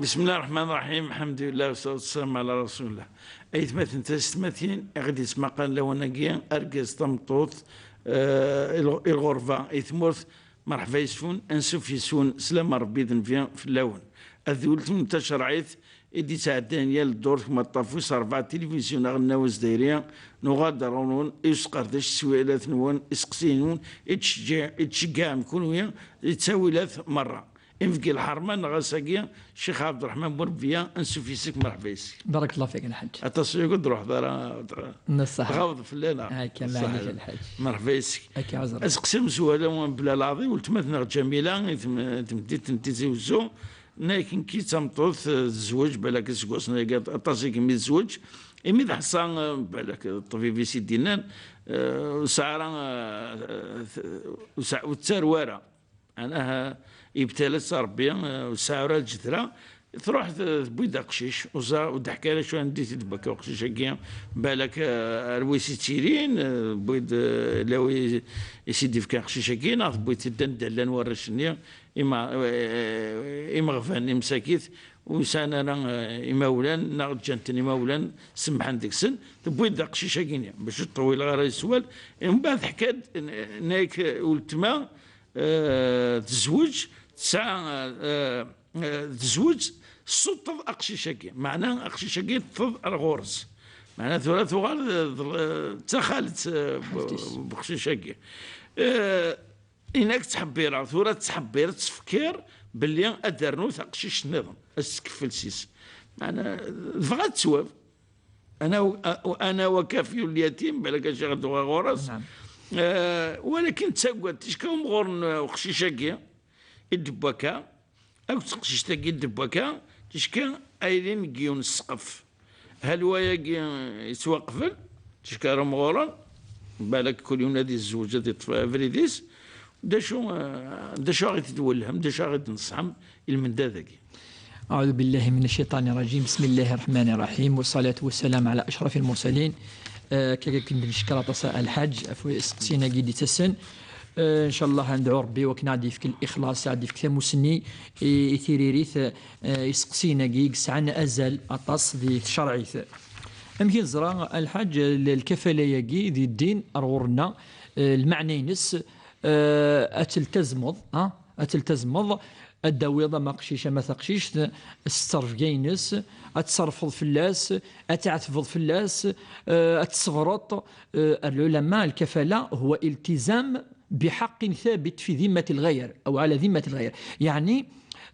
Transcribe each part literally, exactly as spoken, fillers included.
بسم الله الرحمن الرحيم. الحمد لله والصلاة والسلام على رسول الله. Aytmaten d taysetmatin i ɣ-d-yettmaqalen lawan-agi, argaz, tameṭṭut, eh, i lɣ-, i lɣerba, i tmurt, merḥba yes-wen, ansuf yes-wen, sslam n Ṛebbi d nnbi fell-awen. Ad d weltma tacerɛit i d-yettɛeddayen yal ddurt, Maṭṭaf wis ṛebɛa, tilivizyu aɣelnaw azdayri, nuɣal-d ɣur-wen i usqerdec, tteswilat-nwen, iseqsiyen-nwen, i tceggiɛ-, i tceggɛem kunwi, i ttawilat merra. Imeggi lḥerma neɣ ass-agi, Ccix Ɛebderreḥman Burebbiya, ansuf yes-k, merḥba yes-k. Barakallahu fik, Lḥaǧ. Aṭas ur d-truḥeḍ ara, N ṣṣeḥ. Tɣabeḍ fell-aneɣ. Akka, ṣṣeḥ. Maɛlic, Lḥaǧ. Merḥba yes-k. Akka, ɛuzr. Aseqsi amezwaru, bla leɛḍi, weltma-tneɣ Ǧamila, i tem-, temdint n Tizi Wezzu, tenna-yak, nekki d tameṭṭut, eh, tezweǧ, balak iseggasen-agi aṭas i kemmi tezweǧ, imi d ḥṣa, eh, balak ṭṭbib i s-id-yennan, eh, ur tesɛi ara, eh, eh, ur tesɛi, ur tettarew ara. Anaha yebtal-as Ṛebbi, eh, ur tesɛi ara lǧedra, truḥ t-, tewwi-d aqcic, ur ẓa-, ur d-teḥka ara acu anda i t-id-tewwi akka uqcic-agi, balak, eh, ar wi s-ittilin, eh, tewwi-d, eh, lawi i s-id-ifka aqcic-agi, neɣ tewwi-t-id anda llan warrac-nni, ima-, eh, imeɣban, imsakit, ur sɛan ara, eh, imawlan, neɣ ǧǧan-ten imawlan, semmḥen deg-sen, tewwi-d aqcic-agi-nni, bac ur ṭṭewwileɣ ara i sswal, mbeɛd teḥka-d, n-, nek weltma, eh, tezweǧ, tesɛa, eh, eh, tezweǧ, tessuṭṭeḍ aqcic-agi. Meɛna aqcic-agi teṭṭeḍ ar ɣur-s. Meɛna tura tuɣal d, d, d taxalt, eh, b-, Xalti-s. N uqcic-agi. Eh, inak ttḥebbireɣ, tura ttḥebbir, ttfekkir belli ad d-ternu taqcict nniḍen, ad s-tkeffel s-is. Meɛna, tebɣa ad twab. Ana, ana wa kafilu lyatim, balak acu i ɣ-d-uɣeɣ ɣur-s. Naam. Eh, walakin ttagad, ticka umɣur n uqcic-agi, i d-tewwi akka, akked teqcict-agi i d-tewwi akka, ticka ayrin deg yiwen n ssqef. Hal wayagi yettwaqbel, ticka ara mɣuren, balak kul yiwen ad yezweǧ, ad yeṭṭef abrid-is. D acu, eh, d acu i ɣ-d-twellhem, d acu i ɣ-d-tneṣḥem i lmendad-agi? أعوذ بالله من الشيطان الرجيم. بسم الله الرحمن الرحيم. والصلاة والسلام على أشرف المرسلين. Eh, akka akken d-neckeṛ aṭas a Lḥaǧ ɣef iseqsiyen-agi d-ittasen. Eh, ncallah ad nedɛu Ṛebbi wakken ad d-yefk lixlaṣ, ad d-yefk tamussni i, i tiririt, eh, iseqsiyen-agi i yesɛan azal aṭas di tcerɛit. Amek i neẓra a Lḥaǧ, l-, lkafala-agi di ddin ar ɣur-nneɣ, eh, lmeɛna-ines, eh, ad teltazmeḍ, ha? Ad teltazmeḍ, ad d-tawiḍ ama aqcic ama taqcict s ttrebga-ines, ad tserfeḍ fell-as, ad tɛetbeḍ fell-as, eh, ad tṣebreḍ. Eh, العلماء, الكفالة هو التزام بحق ثابت في ذمة الغير أو على ذمة الغير. يعني,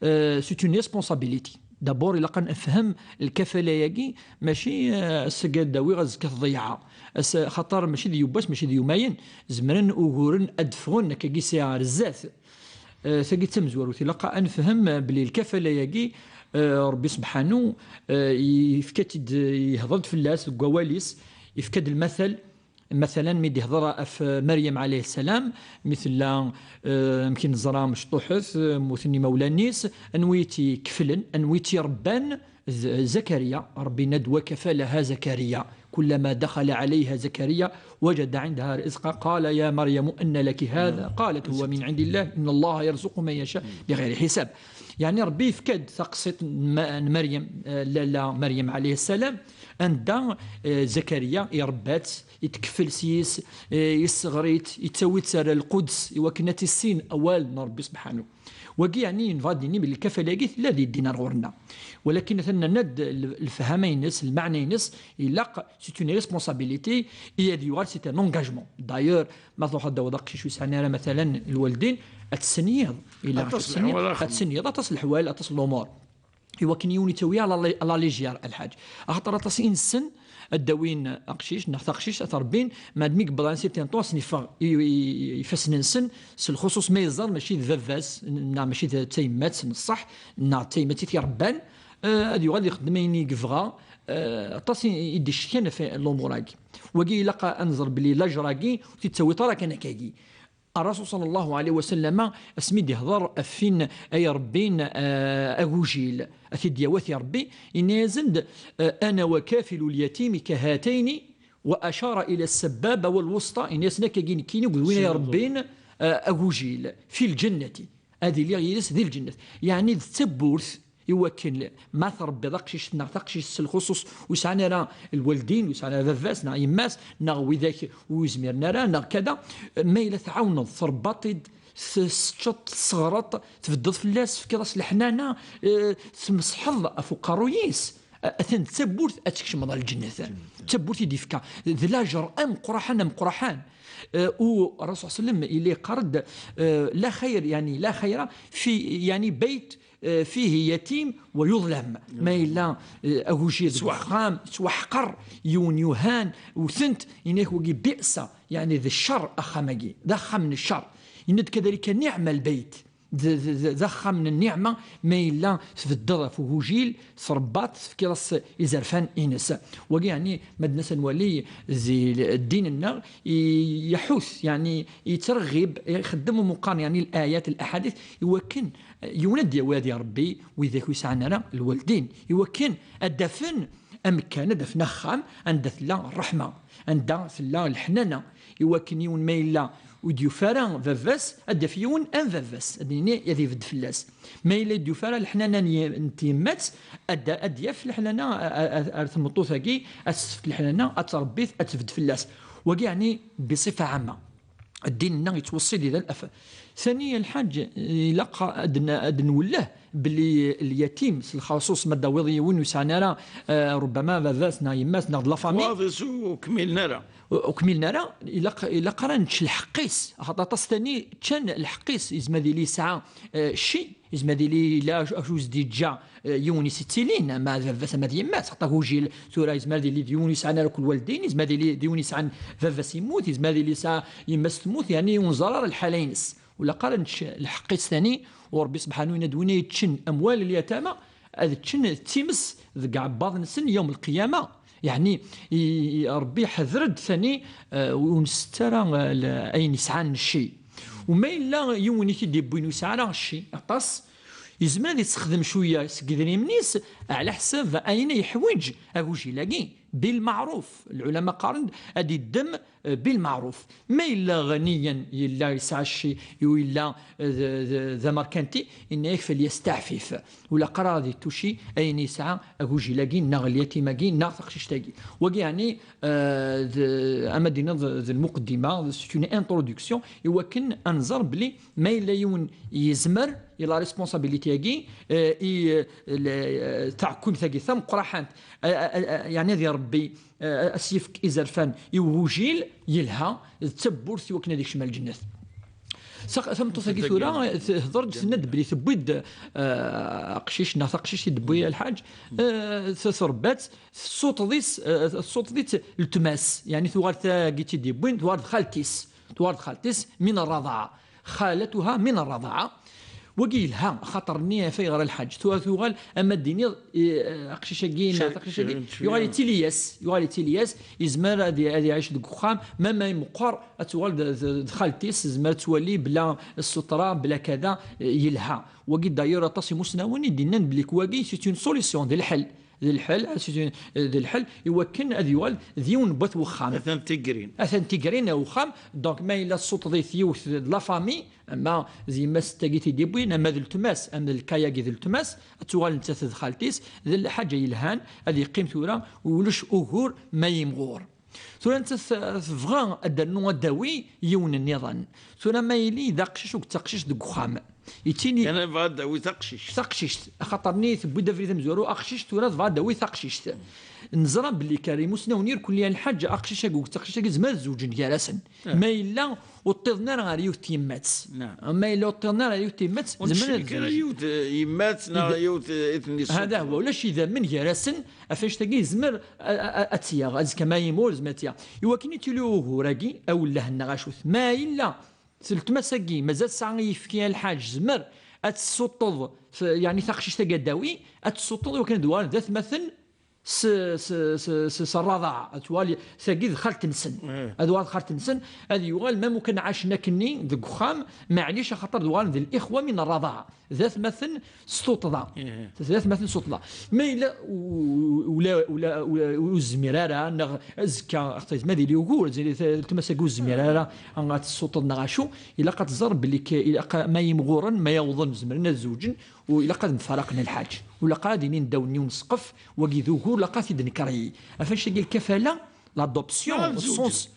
eh, c'est une responsabilité. D'abord, ilaq ad nefhem lkafala-agi, mačči, eh, ass-agi ad d-awiɣ, azekka tḍeyɛeɣ. Ass-, xaṭer mačči d yiwwas, mačči d yumayen, zemren uguren ad d-ffɣen, akka sɛiɣ ar zdat. Eh, tagi d tamezwarut. Ilaq ad nefhem, eh, belli lkafala-agi, eh, Ṛebbi sebḥanu, eh, yefka-tt-id, yehḍer-d fell-as deg wawal-is, yefka-d lmatal. Matalan, mi d-ihḍer ɣef Meryem ɛalayha ssalam, mi tella, eh, amek i neẓra, mecṭuḥet, eh, mmuten imawlan-is, anwi i tt-ikeflen, anwi i tt-irebban? Z-, Zakariya, Ṛebbi yenna-d, وكفلها زكريا كلما دخل عليها زكريا وجد عندها رزقا قال يا مريم أنى لك هذا قالت هو من عند الله إن الله يرزق من يشاء بغير حساب. Yeɛni Ṛebbi yefka-d taqsiṭ n Ma-, n Meryem, eh, lalla Meryem ɛalayha ssalam, anda, eh, Zakariya irebba-tt, itkeffel s-yes, eh, yesseɣr-itt, yettawi-tt ar Lquds, i wakken ad tissin awal n Ṛebbi sebḥanu. Wagi, yeɛni, nebɣa ad d-nini belli lkafala-agi tella di ddin ar ɣur-nneɣ. Walakin atan nerna-d l-, lefhama-ines, lmeɛna-ines, ilaq, c'est une responsabilité, et ad yuɣal, c'est un engagement. D'ailleurs, ma truḥeḍ ad d-tawiḍ aqcic ur yesɛan ara, matalan, lwaldin, ad tessenyiḍ. Ilaq Aṭas ad tessenyiḍ, leḥwal, ad tessenyiḍ, aṭas leḥwal, aṭas n lumuṛ. I wakken yiwen yettawi à la, à la légère, a Lḥaǧ. Axaṭer aṭas i nessen ad d-awin aqcic neɣ taqcict, ad t-rebbin, ma d mi yewweḍ à un certain temps, ad sen-iffeɣ i, i, i, ifassen-nsen, s lxuṣuṣ ma yeẓẓar mačči d baba-s, neɣ mačči d tayemmat, n ṣṣeḥ, neɣ d tayemmat i t-irebban, eh, ad yuɣal ixeddem ayen i yebɣa, eh, aṭas i, i d-icetkan ɣef lumuṛ-agi. Wagi ilaq ad nẓer belli lajer-agi ur t-id-tawiḍ ara kan akkagi. Ṛṛasul ṣalla Llahu ɛalayhi wa sallam, asmi d-ihḍer ɣef win ay irebbin, eh, agujil, ad t-id-yawi ad t-irebbi, yenna-yasen-d, eh, أنا وكافل اليتيم كهاتين، وأشار إلى السبابة والوسطى، yenna-yasen akkagi nekkini akked win ay irebbin, eh, agujil, في الجنة، ad iliɣ yid-s di lǧennet. Yeɛni d tawwurt Iwakken ma tṛebbiḍ aqcic neɣ taqcict s lxuṣuṣ ur sɛan ara lwaldin, ur sɛan ara baba-s neɣ yemma-s, neɣ widak ur yezmiren ara, neɣ kada, ma yella tɛawneḍ, tṛebbaḍ-t-id, tesseččeḍ, tesseɣreḍ, tbeddeḍ fell-as, tefkiḍ-as leḥnana, eh, tmesḥeḍ ɣef uqerruy-is, a-, atan d tawwurt ad tkecmeḍ ɣer lǧennet. D tawwurt i d-yefka. D lajer ameqqraḥan, ameqqraḥan. Eh, u Rasul sallam yella yeqqar-d, eh, la xayr, yani, la xayra fi, yani, bayt, eh, fihi yatim wa yudlam. Ma yella, eh, agujil deg uxxam, yettwaḥqer, yiwen yuhan, wten-t, yenna-ak wagi bi'sa, yani, d ccer axxam-agi, d axxam n ccer. Yenna-d kadalika niɛma lbayt. D, d, d, d axxam n nniɛma, ma yella tbeddeḍ ɣef ugujil, tṛebbaḍ, tefkiḍ-as izerfan-ines. Wagi, yeɛni, ma d-nas ad nwali di ddin-nneɣ, i-, iḥut, yeɛni, yettreɣɣib, ixeddem umeqqar, yeɛni, l-ayat, l-aḥadit, iwakken, eh, yiwen ad d-yawi ad iṛebbi widak ur sɛan ara lwaldin, iwakken ad d-afen amekkan, ad d-afen axxam anda tella ṛṛeḥma, anda tella leḥnana, iwakken yiwen ma yella ur d-yufi ara baba-s, ad d-yaf yiwen am baba-s, ad d-nini ad ibedd fell-as. Ma yella ur d-yufi ara leḥnana n y-, n tyemmat, ad d-, ad d-yaf leḥnana a-, a-, a-, ar tmeṭṭut-agi, ad s-tefk leḥnana, ad tṛebbi-t, ad tbedd fell-as. Wagi, yeɛni, bisifa ɛamma. Ddin-nneɣ yettweṣṣi di da laf. Sani, lḥaǧ, ilaq ad n-, ad nwelleh belli lyatim, s lxaṣuṣ ma d-tawiḍ yiwen ur yesɛan ara, eh, rubbama baba-s neɣ yemma-s neɣ d la famille. Waḍis ur kmilen ara. Ur kmilen ara, ilaq, ilaq ara nečč lḥeqq-is. Axaṭer aṭas tani ččan lḥeqq-is, yezmer ad yili yesɛa, eh, cci, yezmer ad yili yella acu, acu s-d-yeǧǧa, eh, yiwen i s-ittilin, ama d baba-s ama d yemma-s. Axaṭer agujil tura yezmer ad yili d yiwen ur yesɛan ara akk lwaldin, yezmer ad yili d yiwen yesɛan baba-s yemmut, yezmer ad yili yesɛa yemma-s temmut, yeɛni ur neẓri ara lḥala-ines. Ur ilaq ara nečč lḥeqq-is tani, u Ṛebbi subḥanu yenna-d win yeččen amwal lyatama, ad ččen d times deg ɛebbaḍ-nsen yawm lqiyama. Yeɛni, i, i, Ṛebbi iḥder-d tani, eh, ur nsett ara, eh, l-, ayen yesɛan n cci. U ma yella yiwen i t-id-yewwin ur yesɛi ara cci, aṭas, yezmer ad yessexdem cwiya seg idrimen-is ɛla ḥsab ayen ay yeḥwiǧ agujil-agi, bil maɛruf. Lɛulama qqaren-d ad yeddem, eh, bil maɛruf. Ma yella ɣniyan, yella yesɛa cci, u yella, eh, d, d, d amerkanti, yenna-yak falyastaɛfif. Ur ilaq ara ad yettucci ayen yesɛa agujil-agi, neɣ lyatim-agi, neɣ taqcict-agi. Wagi, yeɛni, eh, d, ama d-iniḍ d lmuqeddima, c'est une introduction, iwakken ad nẓer belli ma yella yiwen yezmer, i la responsabilité-agi, eh, i, eh, le-, eh, taɛekkimt-agi tameqqraḥant, eh, eh, eh, yeɛni ad iṛebbi, eh, ad s-yefk izerfan i ugujil, yelha, d tawwurt iwakken ad ikcem ar lǧennet. Sa-, tameṭṭut-agi tura, eh, tehder-d, tenna-d belli tewwi-d, eh, aqcic neɣ taqcict i d-tewwi lḥaǧ, eh, t-, tṛebba-tt, tessuṭṭeḍ-it, eh, tessuṭṭeḍ-it letma-s, yeɛni tuɣal tagi i tt-id-yewwin, tuɣal d xalti-s, tuɣal d xalti-s, min rraḍaɛa. Xalatuha min rraḍaɛa. Wagi yelha, axaṭer-nni ɣef ay yeɣra lḥaǧ. Tura tuɣal, ama d-tiniḍ, eh, aqcic-agi, neɣ taqcict-agi, yuɣal yettili-as, yuɣal yettili-as, yezmer ad i-, ad iɛic deg uxxam, ma ma imeqqer, ad tuɣal d, d, d xalti-s, tezmer ad twali bla ssutra, bla kada, eh, yelha. Wagi d'ailleurs aṭas imusnawen i d-yennan belli wagi c'est une solution, d lḥel. D lḥel, c'est une, d lḥel, iwakken ad yuɣal d yiwen n wat wexxam. Atan tigrin. Atan tigrin ar wexxam, donc ma yella tsuṭṭeḍ-it yiwet d la famille, ama d yemma-s tagi i t-id-yewwin, ama d letma-s, ama d lkay-agi d letma-s, ad tuɣal nettat d xalti-s, d lḥaǧa yelhan, ad yeqqim tura, ulac ugur ma yimɣur. Tura nettat tebɣa ad d-ternu ad d-tawi yiwen nniḍen. Tura ma yili d aqcic u d taqcict deg uxxam, yettini. Kan bɣa ad d-tawi taqcict. Taqcict, axaṭer-nni tewwi-d abrid amezwaru, aqcic tura tebɣa ad d-tawi taqcict. Neẓra belli kar imusnawen irkelli lḥaǧ, aqcic-agi u d taqcict-agi zemren ad zewǧen gar-asen. Ma yella ur ṭṭiḍen ara ɣer yiwet tyemmat. Ma yella ur ṭṭiḍen ara ɣer yiwet tyemmat, zemren ad zewǧen. Yiwet, eh, yemmat neɣ yiwet, eh, i ten-yessuṭṭḍen. Hada huwa, ulac idammen gar-asen, ɣef annect-agi yezmer a, a, a, ad tt-yaɣ, azekka ma yemmut, yezmer ad tt-yaɣ. Iwakken i tili ugur-agi, awelleh-nneɣ acu-t? Ma yella s letma-s-agi, mazal tesɛa i yefki lḥaǧ, tezmer ad tessuṭṭeḍ, f-, yeɛni taqcict-agi ad d-tawi, ad tessuṭṭeḍ iwakken ad uɣalen d atmaten s, s, s, s, s rraḍaɛa, ad tuɣal tagi d xalt-nsen. Ad uɣal d xalt-nsen, ad yuɣal, ma mukan ɛacen akkenni deg uxxam, maɛlic axaṭer d uɣalen d lixwa min rraḍaɛa. D atmaten s tuṭḍa. D atmaten s tuṭḍa. Ma yella u-, u-, ula, ula, ula, ur zmir ara, neɣ azekka, axaṭer ma d yili ugur, letma-s-agi ur zmir ara ad tessuṭṭeḍ neɣ acu, ilaq ad tẓer belli k-, ilaq ma yimɣuren, ma yawḍen, zemren ad zewǧen, U ilaq ad mfaraqen a lḥaǧ. U ilaq ad inin ddaw n yiwen n ssqef, wagi d ugur, ilaq ad t-id-nekreyi. Ɣef annect-agi lkafala, l'adoption, Ad au zewǧen. sens.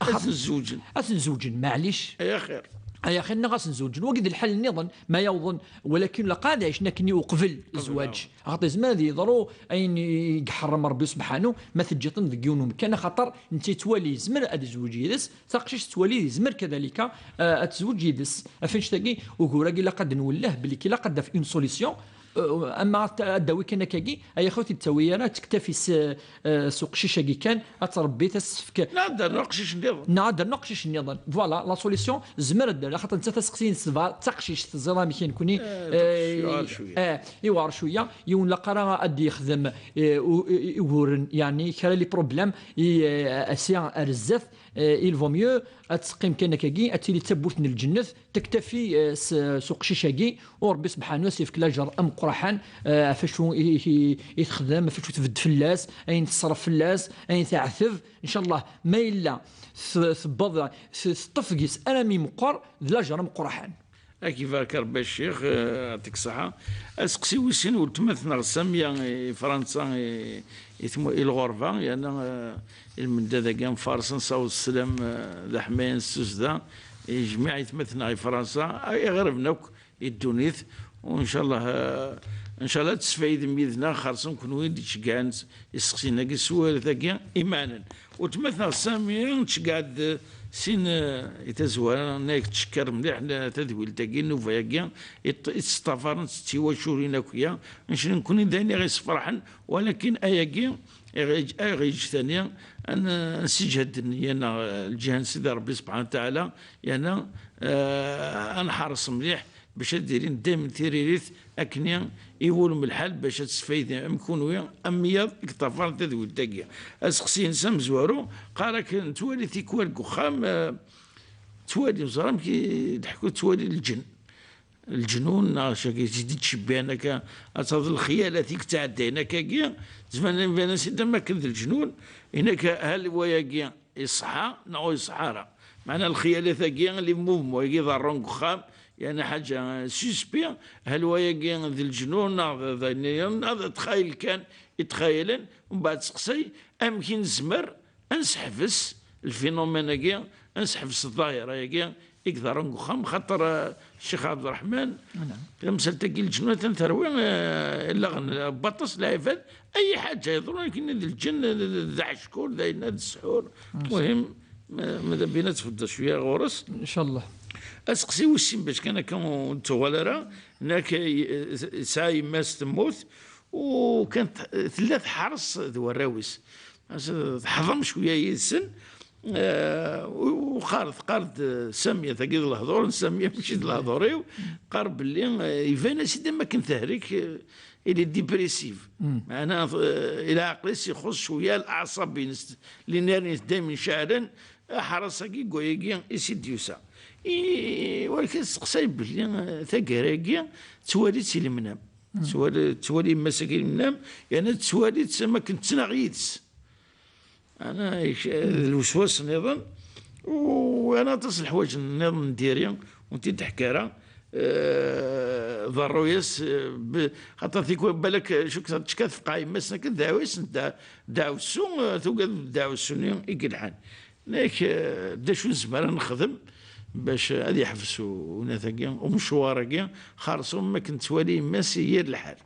Ad ten-zewǧen. Ad ten-zewǧen, maɛlic. Ay axir. Ay axir, neɣ ad ten-zewǧen. Wagi d lḥal nniḍen, ma yawḍen, walakin ilaq ad ɛicen akkenni uqbel zzwaǧ. Axaṭer yezmer ad yeḍru ayen i iḥeṛṛem Ṛebbi subḥanu, ma teǧǧiḍ-ten deg yiwen umkan, axaṭer netta yettwali yezmer ad izweǧ yid-s, taqcict tettwali yezmer kadalika, eh, ad tezweǧ yid-s. Ɣef annect-agi, ugur-agi ilaq ad nwelleh belli ilaq ad d-naf une solution, eh, ama ad t-, ad d-tawi kan akkagi, ay axi ur t-id-tawi ara, ad tektafi s, eh, s uqcic-agi kan, ad tṛebbi tasefk. Neɣ ad d-ternu aqcic nniḍen. Neɣ ad d-ternu aqcic nniḍen. Voilà, la solution, zmer ad d-ternu, axaṭer nettat aseqsi-ines tebɣa d taqcict, teẓriḍ amek i nekni, Eh, taqcict, yewɛer cwiya. Eh, yewɛer cwiya, yiwen laqara ad d-yexdem, eh, u-, i-, uguren, yeɛni kra les problèmes, i, eh, asya ar zdat, eh, il vaut mieux ad teqqim kan akkagi, ad tili d tawwurt n lǧennet, tektafi, eh, s, s uqcic-agi, u Ṛebbi subḥanu ad s-yefk lajer ameqqraḥan, eh, ɣef wacu i, i, i texdem, ɣef wacu tbedd fell-as, ayen teṣref fell-as, ayen teɛteb, ncallah, ma yella t-, tewweḍ, t-, teṭṭef deg-s armi meqqer, d lajer ameqqraḥan. Ad k-ibarek Rebbi a ccix, eh, yeɛṭik ṣṣeḥḥa. Aseqsi wis sin, weltma-tneɣ Samia i Fransa, i, i tmu-, i lɣerba, yerna, eh, i lmendad-agi am Farsen, saweḍ sslam, eh, d aḥmayan s tussda, i jmiɛ aytmaten-nneɣ i Fransa, i iɣerben akk i ddunit, u ncallah, eh, ncallah ad tesfaydem yid-neɣ, xerṣum kenwi i d-iceggɛen s-, iseqsiyen-agi s wayret-agi imaɛnen. Weltma-tneɣ Samia, nceggeɛ-d sin, eh, i tazwara, nekk ttcekkar mliḥ la-, tadwilt-agi, nnuba-agi, i tt-, i tt-ṭṭafaren s tiwaculin akya, nec nekkni d ayen i ɣ-yessefraḥen, walakin ayagi, i ɣ-, i ɣ-yeǧǧ tani, ad n-, ad nsiǧhed nniya-nneɣ, eh, lǧiha n Sidi Ṛebbi subḥanahu wa taɛala, yerna, eh, ad nḥeṛṣ mliḥ, bac ad d-ilin daymen tiririt akken i iwulem lḥal, bac ad tesfaydem am kunwi am wiyaḍ i yeṭṭafaren tadwilt-agi. Aseqsi-ines amezwaru, qqar akken nettwali tikwal deg uxxam, eh, nettwali, neẓra amek i d-ḥku, nettwali lǧen. Lǧenun, neɣ cagi i d-ittcebbihen akka, ad taḍ lxyalat i yettɛeddayen akkagi, zman iban-as-id am akken d lǧenun, inak hal wayagi iṣeḥḥa neɣ ur iṣeḥḥa ara. Meɛna lxyalat-agi, les mouvements-agi ḍerrun deg uxxam, yeɛni ḥaǧa suspect, hal wayagi d lǧenun neɣ d, d ayen-nniḍen, neɣ d ttxayil kan i ttxayalen, mbeɛd seqsay amek i nezmer ad nseḥbes lfinumène-agi, ad nseḥbes ḍḍahira-agi i iḍerrun deg uxxam, xaṭer, eh, Ccix Ɛebderreḥman, tamsalt-agi n leǧnun atan terwi, eh, allaɣen, eh, baṭas lɛibad, ay ḥaǧa yeḍrun akken d lǧen, d, d, d aḥeckur, d ayen, d ssḥur. Muhim, ma, ma d abin ad tbeddeḍ cwiya ɣur-s. Ncallah. Aseqsi wis sin bac kan akka ur nettuɣal ara, nekk, eh, tesɛa yemma-s temmut, u kan t-, tella tḥeṛṣ d warraw-is. Teḥḍem cwiya yid-sen, eh, u, u qqar-, teqqar-d, eh, Samia, tagi d lehdur n Samia, mačči d lehdur-iw, qqar belli, eh, iban-as-id am akken tehlek, eh, il est dépressif. Meɛna, eh, i leɛqel-is ixuṣ cwiya leɛṣab-ines, linar-ines daymen ceɛlen, aḥras-agi deg wayagi i s-id-yusa. I, walakin testeqsay belli, eh, taggara-agi tettwali-tt i lemnam. Tettwali, tettwali yemma-s-agi i lemnam, yerna tettwali-tt am akken tettnaɣ yid-s. Ana, ik-, d lweswas nniḍen, u ana aṭas n leḥwayeǧ nniḍen n diri, ur t-id-teḥka ara, eh, ḍerru-yas, eh, b-, xaṭer tikwal balak, eh, cukkeɣ tecka tfeqɛa yemma-s akken dɛu-yas, d-, dɛewsu, eh, tugad dɛewsu-nni i yelḥan. Nek, eh, d acu nezmer ad nexdem bac ad yeḥbes u-, unat-agi, umecwar-agi, xerṣum akken nettwali yemma-s i yir lḥal.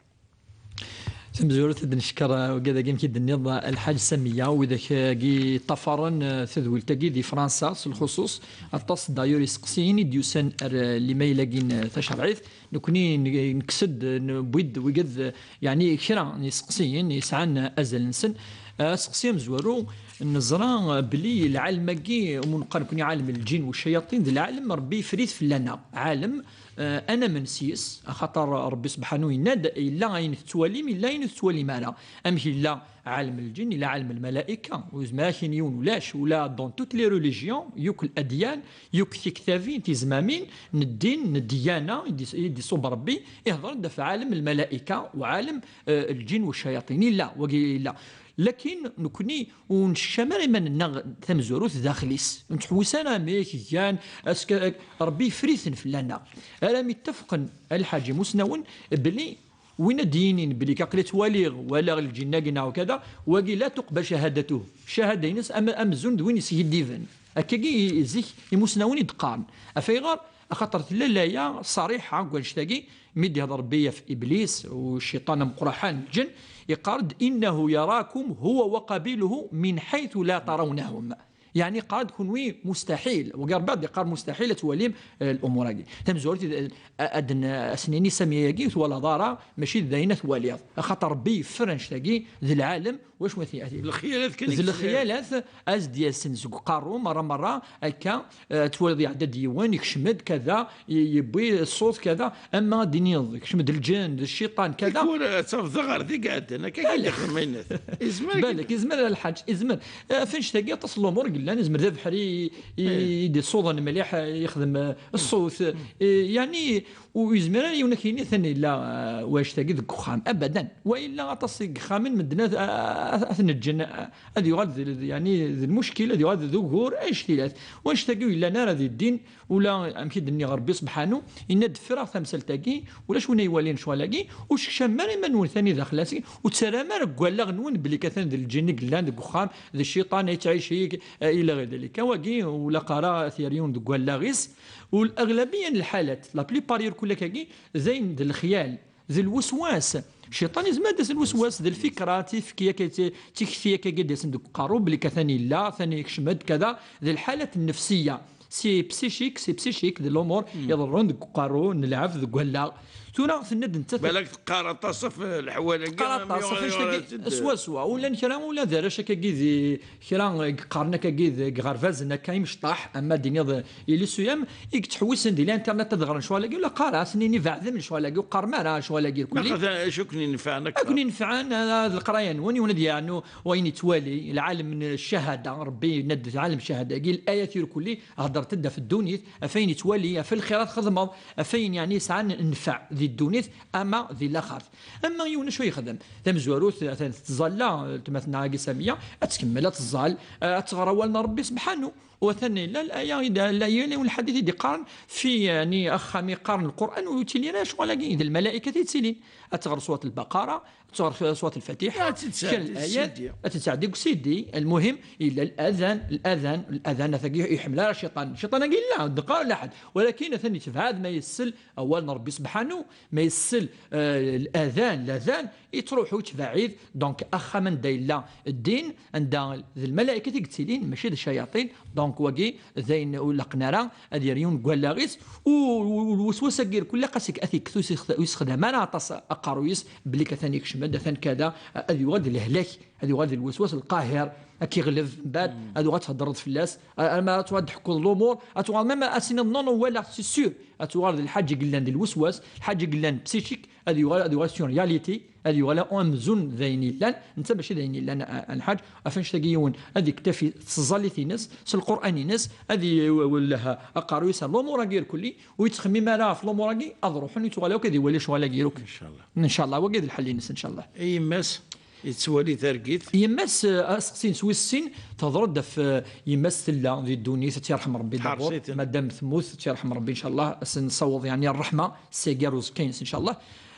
Tamezwarut ad d-neckeṛ, uh, wigad-agi amek i d-tenniḍ, uh, Lḥaǧ Samiya, widak-agi ṭṭafaren, uh, tadwilt-agi di Fransa s lxuṣuṣ, aṭas d'ailleurs iseqsiyen i d-yusan ar, uh, limayl-agi n, uh, tacerɛit. Nekni n-, nekkes-d, uh, newwi-d wigad, uh, yeɛni kra n yiseqsiyen yesɛan, uh, azal-nsen. Uh, aseqsi amezwaru, neẓra, uh, belli lɛalem-agi, umi neqqar nekni ɛalem lǧin u ccayaṭin, d lɛalem Ṛebbi yeffer-it fell-aneɣ. Ɛalem, eh, ad namen s-yes, axaṭer Ṛebbi subḥanu yenna-d, yella ayen tettwalim, yella ayen ur tettwalim ara. Amek yella ɛalem lǧin, yella ɛalem lmalaika, ur yezmir ad ak-yini yiwen ulac, ula dans toutes les religions, yakk ladyan, yakk tiktabin, tizmamin n ddin, n ddyana, i d-, i d-iṣubb Ṛebbi, ihḍer-d ɣef ɛalem lmalaika, u ɛalem, eh, lǧin u ccayaṭin. Yella, wagi yella. Lakin nekni ur neččam ara iman-nneɣ tamezwarut daxel-is, ur nettḥewwis ara amek gan, aska-, Rebbi yeffer-iten fell-aneɣ. Armi ttafqen lḥaǧ imusnawen belli win ad d-yinin belli aql-i ttwaliɣ, walaɣ lǧin-agi neɣ kada, wagi la tuqbal cahadatuh. Cahada-ines am-, amzun d win yeskiddiben. Akkagi i-, zik imusnawen i d-qqaren. Af ayɣer? Axaṭer tella laya ṣariḥa deg wannect-agi, mi d-ihder Rebbi ɣef Iblis, u cciṭan ameqqraḥan, lǧen, iqqar-d: "Innahu yarakum huwa wa qabiluhu min haythu la tarawnahum." Yeɛni iqqar-d kunwi mustaḥil, wagi Rebbi ad iqqar mustaḥil ad twalim, eh, lumuṛ-agi. Tamezwarut, eh, ad n-, ad s-nini Sami-agi ur twalaḍ ara, mačči d ayen ad twaliḍ. Axaṭer Rebbi yeffer annect-agi d lɛalem, wacu ma t-, Lexyalat kan d i yesɛa. Lexyalat, a s-d-yasen seg uqerru, merra, merra, akka, eh, twaliḍ iɛedda-d yiwen, ikcem-d, kada, y-, yewwi ṣṣut, kada, ama ad d-tiniḍ, ikcem-d lǧen, d cciṭan, kada. Tikwal ad tafeḍ ɣer d iɛeddan, akka i Ala. D-ixdem ayen. Izmer. Balak, izmer a lḥaǧ, izmer. Eh, ɣef annect-agi aṭas n lumuṛ i yellan, izmer d abeḥri i, i, Eh. i d-isuḍen mliḥ, eh, yexdem, eh, ṣṣut. Eh, yeɛni, ur yezmir ara yiwen ad k-yini atan yella, eh, wannect-agi deg uxxam. Abadan. Wa yella aṭas deg yexxamen medden ad, ad, ad ten-ǧǧen, eh, ad yuɣal d, d, yeɛni d lmuckil, ad yuɣal d ugur, annect-ilat. Wannect-agi ur yellan ara di ddin, ula amek i d-nniɣ Rebbi subḥanu, yenna-d: "Ffreɣ tamsalt-agi, ulac win ay iwalin ccɣel-agi, ur teskecmem ara iman-nwen tani daxel-as, ur ttarram ara deg wallaɣ-nwen belli atan d lǧin i yellan deg uxxam, d cciṭan ay yettɛicik, eh, ila ɣir dalika." Wagi, ur ilaq ara ad t-yerr yiwen deg wallaɣ-is. U l'aɣlabiya n lḥalat, la plupart irkul akkagi, d ayen d lexyal, d lweswas. Cciṭan izmer ad d-yas lweswas, d lfikra, tifki akka, ti-, tikti akka i d-yasen deg uqerru, belli atan yella, atan yekcem-d, kada, d lḥalat nnefsiya. Si psychique, si psychique, d lumuṛ iḍerrun deg uqerru, n lɛebd, deg wallaɣ. Tura tenna-d nettat Balak teqqar aṭas ɣef leḥwal-agi, teqqar aṭas ɣef annect-agi, swaswa. Ula n kra, ula d arrac akkagi di, kra i yeqqaren akkagi deg iɣerbazen akka imecṭaḥ, ama d-iniḍ i les C M, i yettḥewwisen di l'internet ad ɣren lecɣal-agi, ula qqar-asen-ini beɛdem lecɣal-agi, ur qqarem ara lecɣal-agi irkelli. Acu ken-inefɛen akka? Ad ken-inefɛen, ah, d leqraya-nwen, yiwen ad yeɛnu wayen yettwali, lɛalem n ccahada, Rebbi yenna-d d lɛalem n ccahada-agi, layat irkelli, heddrent-d ɣef ddunit, ɣef wayen yettwali, ɣef lxirat txedmeḍ, ɣef wayen yeɛni yesɛan nnfeɛ di ddunit, ama di laxert. Ama yiwen acu yexdem? Tamezwarut, atan tettẓalla, eh, weltma-tneɣ-agi Samiya, ad tkemmel, ad tẓall, eh, ad tɣer awal n Rebbi subḥanu. U atan yella laya, i d-, laya, yiwen lḥadit i d-iqqaren fi, yeɛni, axxam i qqaren Lqur'an ur yettili ara lecɣal-agi, d lmala'ikat i yettilin. Ad tɣer surat Lbaqara, ad tɣer surat Lfatiḥa, ad tt-tɛeddi kra n deg layat, C D. Ad tt-tɛeddi deg C D. Lmuhim, yella ladan, ladan, ladan, atagi ur iḥemmel ara cciṭan. Cciṭan-agi yella, ur d-neqqar la ḥedd. Walakin atan yetbeɛ ma yessel awal n Rebbi subḥanu, ma yessel, eh, ladan, ladan, yettruḥu yettbaɛid. Donc, axxam anda yella ddin, anda d lmala'ikat i yettilin, mačči d ccayaṭin. Donc, wagi d ayen ur laqen ara ad yerr yiwen deg wallaɣ-is. U, u, u lweswas-agi irkelli, xas ad t-yekkes, ur yessex-, ur yessexdam ara aṭas aqerruy-is, belli atan yekcem-d, atan kada, ad yuɣal d lehlak, ad yuɣal d lweswas lqahiṛ, ad k-iɣleb, mbeɛd ad tuɣal theddreḍ fell-as, a-, ama ad tuɣal d-teḥkuḍ lumuṛ, ad tuɣal même ad tiniḍ non, non, walaɣ, c'est sûr, ad tuɣal d lḥaǧa i yellan d lweswas, lḥaǧa i yellan psychique, ad yuɣal, ad yuɣal s une réalité, ad yuɣal amzun d ayen yellan, netta mačči d ayen yellan, a, a lḥaǧ, ɣef annect-agi yiwen ad yektafi s tẓallit-ines, s Lqur'an-ines, ad iwelleh aqerruy-is ar lumuṛ-agi irkelli, ur yettxemmim ara ɣef lumuṛ-agi, ad ruḥen, ur yettuɣal akk ad iwali lecɣal-agi iruk. Incallah. Incallah, wagi d lḥal-ines, incallah. I yemma-s, yettwali targit? Yemma-s, eh, aseqsi-ines wis sin, teḍra-d ɣef, eh, yemma-s tella di ddunit, ad tt-yerḥem Rebbi d'abord. Tḥerṣ-iten. Madam temmut, ad tt-yerḥem Rebbi, incallah, ad sen-nessaweḍ, yeɛni, ṛṛeḥma, s agi ar uẓekka-ines, incallah.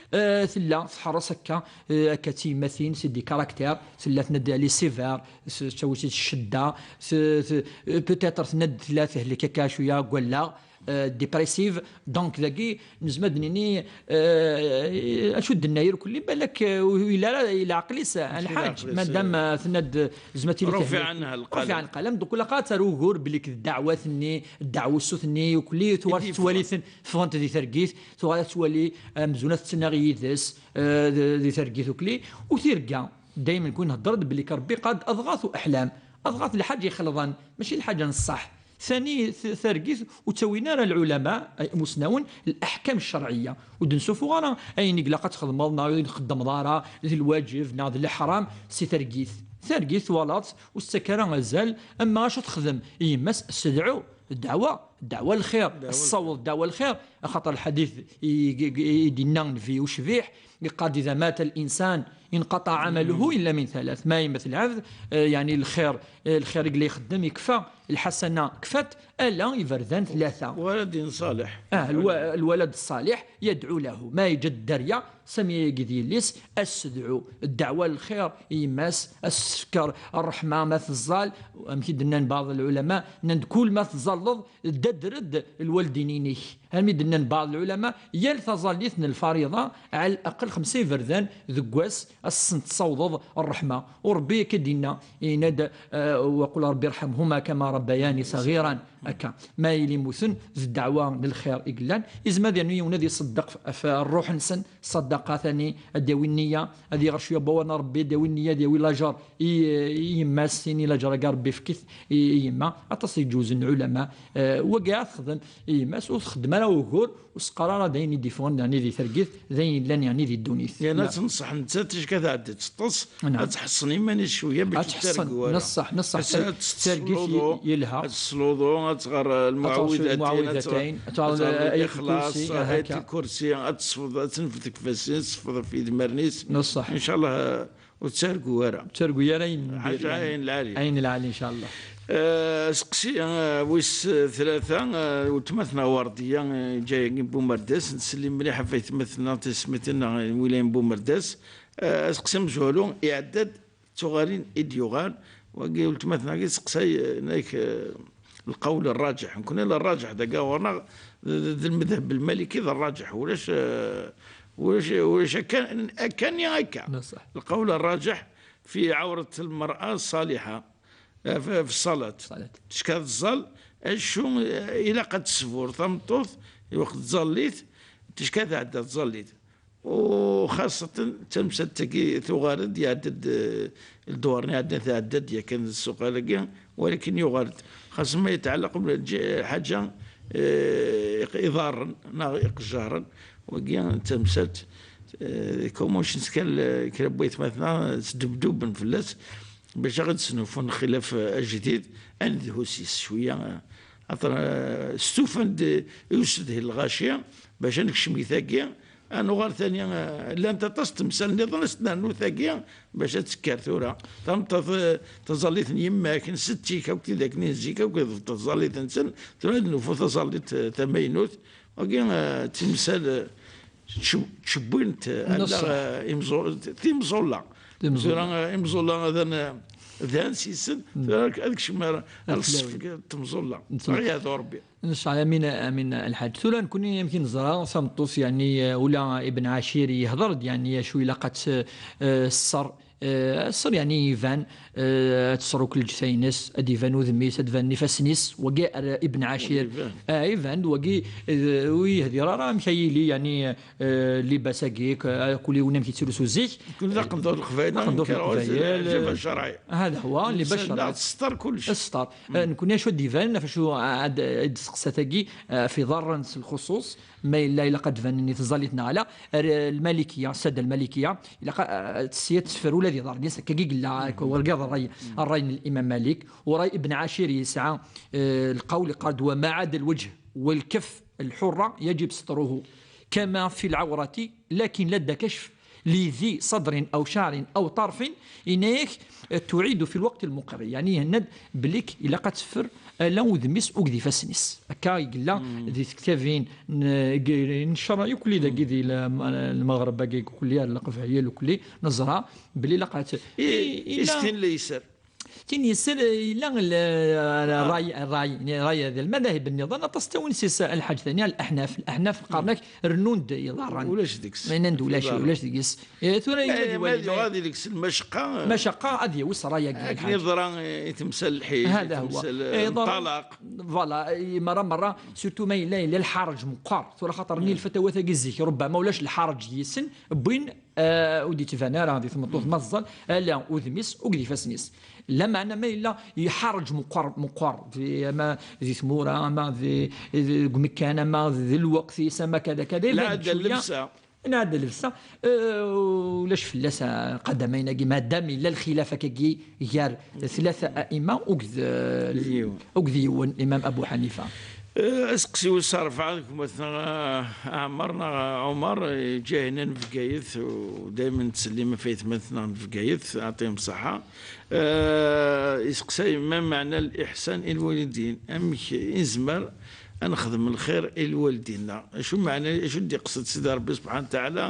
Eh, tella tḥerres akka, eh, akka d tiyemmatin, c'est des caractères, tella tenna-d elle est sévère, s-, tettawi-tt ccedda, s-, s-, eh, peut-être tenna-d tella tehlek akka cwiya deg wallaɣ, eh, dépressive. Donc, dagi, nezmer ad d-nini, eh, acu d-nenna irkelli, balak, eh, ur yelli ara i leɛqel-is, a lḥaǧ, leɛqel-is, madam, eh, eh, tenna-d, eh, zma tili رفع عنها القلم. رفع عنها القلم. Donc, ula qa-, ad taru ugur belli d ddeɛwat-nni, ddeɛwessu-nni, irkelli, tuɣal tettwali-ten, ffɣent di targit, tuɣal ad twali amzun ad tettnaɣ yid-s, eh, di, di targit irkelli, u tirga, daymen kun nhedder-d belli Rebbi qad أضغاث أحلام, أضغاث lḥaǧa ixelḍen, mačči lḥaǧa n ṣṣeḥ. Tani t-, targit ur ttawin ara lɛulama, ay imusnawen, leḥkam ccerɛiyya. Ur d-nsufuɣ ara ayen i ilaq ad txedmeḍ, neɣ ur txeddmeḍ ara, d lwaǧeb, neɣ d leḥram, si targit. Targit twalaḍ-tt, ur tettak ara azal, ama acu texdem yemma-s, s ddeɛwa, ddeɛwa, ddeɛwa lxir, ddeɛwa lxir. Tessaweḍ ddeɛwa lxir, axaṭer lḥadit i, i, i, i d-yenna Nnbi ucbiḥ, yeqqar-d: إذا مات الإنسان انقطع عمله إلا من ثلاث. Ma yemmet lɛebd, eh, yeɛni lxir, eh, lxir i yella ixeddem yekfa, lḥasana kfat, ala iberdan tlata. ولد صالح. Ah, lwa-, lwalad ṣṣaliḥ yadɛu lahu. Ma yeǧǧa-d dderya, sami yagi d yelli-s, ad s-tedɛu. Ddeɛwa n lxir i yemma-s, ad s-tefker ṛṛeḥma ma teẓẓal, amek i d-nnan baɛḍ lɛulama, nnan-d kul ma teẓẓalleḍ, d adred lwaldin-inek. Armi d-nnan baɛḍ lɛulama, yal taẓallit n lfariḍa, ɛal aqel xemsa iberdan deg wass, ad sen-tessawḍeḍ ṛṛeḥma. U Ṛebbi akka d-yenna, yenna-d, eh, وقل رب ارحمهما كما ربياني صغيرا. Akka, ma yili mmuten, d ddeɛwa n lxir i yellan, izmer ad yernu yiwen ad iṣeddeq ɣef ṛṛuḥ-nsen, ṣṣadaqa tani, ad d-yawi nniya, ad iɣer cwiya n wawal n Ṛebbi, ad d-yawi nniya, ad yawi lajer i, i yemma-s, tini lajer-agi Ṛebbi ifk-it i, i yemma. Aṭas i iǧewzen lɛulama, eh, wagi ad texdem i yemma-s, ur txeddem ara ugur, ur s-qqar ara d ayen i d-iffɣen, yeɛni di targit, d ayen yellan, yeɛni di ddunit. Yerna ad tenṣeḥ nettat, ticki ad tɛeddi teṭṭes, ad tḥeṣṣen iman-is cwiya bac ad tḥeṣṣen, tergu ara. Neṣṣeḥ, neṣṣeḥ, ad tettluḍu, yelha. Ad tesluḍu, ad tɣer, eh, lmuɛawidatayn, ad tɣer, ad tɣer Ayat Lixlaṣ, Lkursi, Ayat Lkursi, ad tesfeḍ, ad tenfed deg ifassen-is, tesfeḍ ɣef yedmaren-is. Neṣṣeḥ. Incallah, eh, ur ttargu ara. Ur ttargu ara ayen n lɛali. Ayen lɛali, incallah. Eh, aseqsi, eh, wis tlata, eh, weltma-tneɣ Werdiya, eh, ǧǧa-yagi n Bumerdas, nettsellim mliḥ ɣef aytmaten-nneɣ, tismitin-nneɣ, eh, wilayen n Bumerdas. Eh, aseqsi amezwaru, iɛedda-d d tuɣalin i d-yuɣal, wagi weltma-tneɣ i teseqsay, eh, nek, eh, lqawl rraǧeḥ. Nekni rraǧeḥ dagi ɣur-neɣ d, d, d lmedheb lmaliki d rraǧeḥ. Ulac, eh, ulac, ulac akka, akka ni akka. Lqawl rraǧeḥ fi ɛawrat lmer'a ṣṣaliḥa, eh, fi, fi ṣṣalat. Ticka tẓall, acu, eh, ilaq ad tesbur tameṭṭut, i weqt tẓallit, ticka tɛedda tẓallit. U xaṣṣatan tamsalt-agi tuɣal-d, iɛedda-d, eh, ldwar-nni iɛeddan tɛedda-d yakan d ssuq-agi, walakin yuɣal-d. Xas ma yetɛelleq lḥaǧa, eh, iḍarren neɣ iqejjaren, wagi d tamsalt, eh, comme kra n waytmaten sdubduben fell-as bac ad ɣ-d-snufun xilaf ajdid, ad nedhu s-yes cwiya, eh, aṭra-, eh, stufan-d i usedhi n lɣaci bac ad nekcem i tagi, ad nuɣal tani, eh, llant aṭas n temsal nniḍen, ad s-nernu tagi, bac ad tekker tura. Tameṭṭut, eh, taẓallit n yemma-k, n setti-k, akk tidak-nni n zik, akk iḍebṭ taẓallit-nsen, tura ad nufu taẓallit, eh, tamaynut. Wagi, eh, d timsal, eh, tcewwint, eh, allaɣ, eh, imẓu-, timẓulla. Tura, eh, imẓulla dan, eh, dan s-yisen, tura ad kecmen ar, ar ṣṣef n temẓulla. Ɣiyaḍ Rebbi. Nchallah, amin, amin, lḥaǧ. Tura nekni amek i neẓra tameṭṭut, yeɛni, eh, ula Ibn Ɛacir yehder-d, yeɛni acu ilaq ad tt-, eh, sser, eh, sser, yeɛni iban, eh, ad tesser akk lǧetta-ines, ad iban udem-is, ad banen ifassen-is, wagi ar Ibn Ɛacir. Iban. Ah, iban, wagi, eh, ur yehdir ara amek ay yili, yeɛni, eh, libas-agi, k-, akk yiwen amek yettlusu zik. Kul d aqendur n Leqbayel, aqendur n Leqbayel, eh, ǧiba ccṛɛi. Hada huwa, libas ccṛɛi. Testar kullec. Testar. Eh, nekni acu ad d-iban, ɣef acu ad, ad d-testeqsa tagi, eh, ɣef iḍarren s lxuṣuṣ, ma yella ilaq ad d-banen i tẓallit neɣ ala, ar, eh, Lmalikiya, Sadda Lmalikiya, ilaq a, a, tesya ad teffer ula d iḍarren-is, akka i yella, akka, wargaz ṛṛay, ṛṛay n Imam Malik, u ṛṛay Ibn Ɛacir yesɛa, eh, lqawl iqqar-d, وما عدا الوجه والكف الحرة يجب ستره كما في العورة، لكن لدى كشف لذي صدر أو شعر أو طرف، yenna-yak, eh, تعيد في الوقت المقر. Yeɛni, yenna-d belli ilaq ad teffer ala udem-is akked ifassen-is. Akka i yella di tektabin n, n ccṛeɛ, akk dagi di l-, Lmeɣreb-agi, akk ar Leqbayel, akk neẓra belli ilaq ad t-, i, i, illa istin la yesser. Tin yesser, eh, yella l-, ṛṛay, ṛṛay, ṛṛay d lmadahib nniḍen, aṭas n tawinsin, Lḥaǧ, tani, Leḥnaf. Leḥnaf qqaren-ak rennun-d iḍarren. Ulac deg-s. Ma yenna-d ulac, iḍarren. Ulac deg-s. Eh, tura yella, eh, ma d-iwali, yuɣal deg-s lmacaqqa, eh, macaqqa ad yawi s ṛṛay-agi, Lḥaǧ. Akken i yeḍra, eh, i temsal lḥi-, hada huwa. Temsal, eh, iḍarren, ṭṭalaq. Voilà, eh, merra, merra, surtout ma yella, yella lḥaṛeǧ meqqer. Tura xaṭer nni lfatawa-tagi zik, rubbama ulac lḥaṛeǧ yis-sen, wwin, eh, ur d-yettban ara di tmeṭṭut ma teẓẓal, ala udem-is, akked ifassen-is. Lameɛna ma yella iḥaṛeǧ meqqer, meqqer, di, ama di tmura, ama di, di, deg umekkan, ama di lweqt-is, ama kada, kada, iban-d cwiya. Lɛadda n llebsa. Nɛad llebsa, eh, ulac fell-as, eh, qadamayn-agi, madam yella lxilaf akkagi gar tlata a'imma, akked, eh, akked yiwen, Imam Abu Ḥanifa. Eh, aseqsi wis rebɛa deg umatneɣ, eh, Ɛmer neɣ Ɛumar, eh, ǧahinan n Bgayet, u daymen ttsellim ɣef aytmaten-nneɣ n Bgayet, aɛṭihim ṣṣeḥḥa. Eh, iseqsay ma meɛna liḥsan i lwalidin, amek i nezmer ad nexdem lxir i lwaldin-nneɣ? Acu meɛna, acu d-iqsed Sidi Ṛebbi subḥanahu wa taɛala,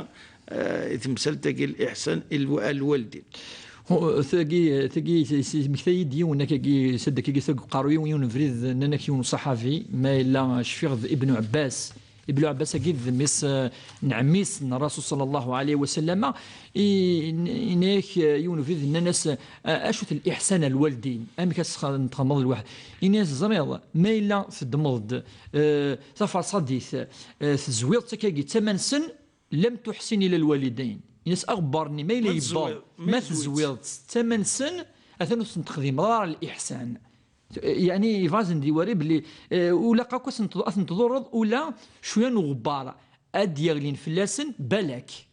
eh, i temsalt-agi liḥsan i lwa-, lwaldin? Hu-, tagi, tagi, s-, s-, smekta-yi-d yiwen akkagi, s-, akkagi, s-, deg uqerru-iw, yiwen ubrid, nnan-ak yiwen uṣaḥabi, ma yella cfiɣ d Ibnu Ɛebbas. Ibnu Ɛebbas-agi d mmi-s, eh, n ɛemmi-s n Rasul sallallahu alayhi wa sallam, i, n-, yenna-ak, eh, yiwen ubrid, nnan-as, eh, acu-t liḥsan ar lwaldin? Amek ad s-, txedmeḍ lwaḥed? Yenna-as, ẓriḍ, ma yella teddmeḍ-d, eh, taferṣadit, eh, tezwiḍ-tt akkagi d tama-nsen, lam tuḥsin ila lwalidayn. Yenna-as aɣebbar-nni, ma yella yebbeḍ, ma tezwiḍ-tt d tama-nsen, atan ur sen-texdimeḍ ara liḥsan. Yeɛni, yebɣa ad sen-d-iwari belli, eh, ulaq akk ad sen-tḍ-, ad ten-tḍurreḍ ula cwiya n uɣebbar ad d-yeɣlin fell-asen, balak.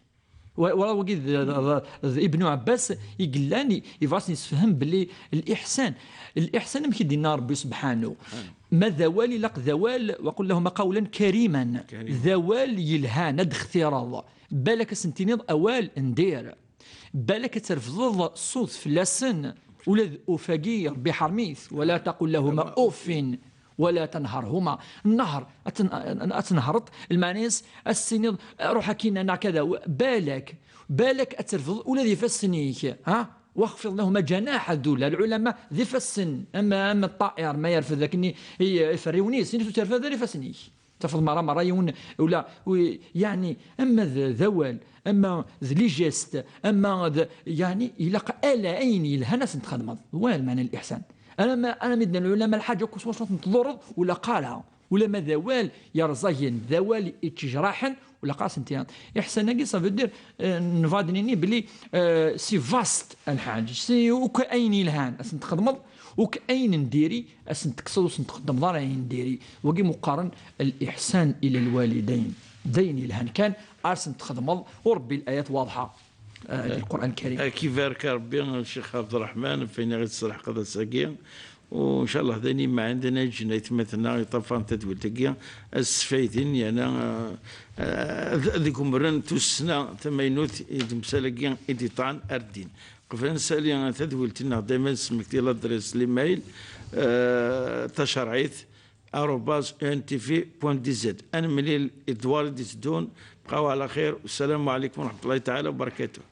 Wa-, wa-, wagi d, d, d, d Ibnu Ɛebbas i yellan, i-, yebɣa ad sen-yessefhem belli liḥsan, liḥsan amek i d-yenna Ṛebbi subḥanu. Ma d awal, ilaq d awal, وقل لهما قولا كريما. D awal yelhan, ad d-xtireḍ. Balak ad sen-tiniḍ awal n dir. Balak ad trefdeḍ ṣṣut fell-asen, ula d uf-agi Ṛebbi ḥerm-it, ولا تقل لهما أف ولا تنهرهما. Nnehr, ad ten-, ad tenhreḍ, lmeɛna-s ad s-tiniḍ, "Ruḥ akkin" neɣ kada, balak, balak ad trefdeḍ ula d ifassen-ik, ha? واخفض لهما جناح الذل. Lɛulama d ifassen, ama, ama ṭṭair ma yerfed akken i, i iferriwen-is, ini-t ur terfed ara ifassen-ik. Tafeḍ merra, merra yiwen, ula, u-, yeɛni, ama d, d awal, ama d les gestes, ama d, yeɛni, ilaq ala ayen yelhan ad sen-txedmeḍ. Wa lmeɛna n liḥsan. Alamma, alamma i d-nnan lɛulama lḥaǧa akk s wacu ad ten-tḍurreḍ, ur ilaq ara. Ulamma d awal yerẓagen, d awal yettejraḥen, ur ilaq ara ad sen-tiniḍ. Iḥsan-agi, ça veut dire, euh, nebɣa ad d-nini belli, euh, c'est vaste lḥaǧ, c'est akk ayen yelhan ad sen-txedmeḍ, akk ayen n diri, ad sen-tekkseḍ ur sen-txeddmeḍ ara ayen n diri. Wagi mu qqaren liḥsan ila lwalidayn. D ayen yelhan kan, ar sen-txedmeḍ, u Ṛebbi layat waḍḥa, eh, di Lqur'an Lkarim. Ad k-ibarek Ṛebbi, Ccix Ɛebderreḥman, ɣef wayen i ɣ-d-tesserḥqeḍ ass-agi. U ncallah d ayen yemɛen, d ayen ara yeǧǧen aytmaten-a yeṭṭafaren tadwilt-agi, ad sfayden, yerna, eh, eh, ad, ad gumren tussna tamaynut i temsal-agi i d-iṭṭan ar ddin. Qbel ad nsali tadwilt-nneɣ, dayma ad nesmekti l'adresse, l'email, eh, tacerɛit arobase E N T V point D Z. Ad nemlil i ddwar i d-iteddun. Bqaw ɛla xir. Wassalamu ɛlaykum wa raḥmatullahi taɛala wa barakatuh.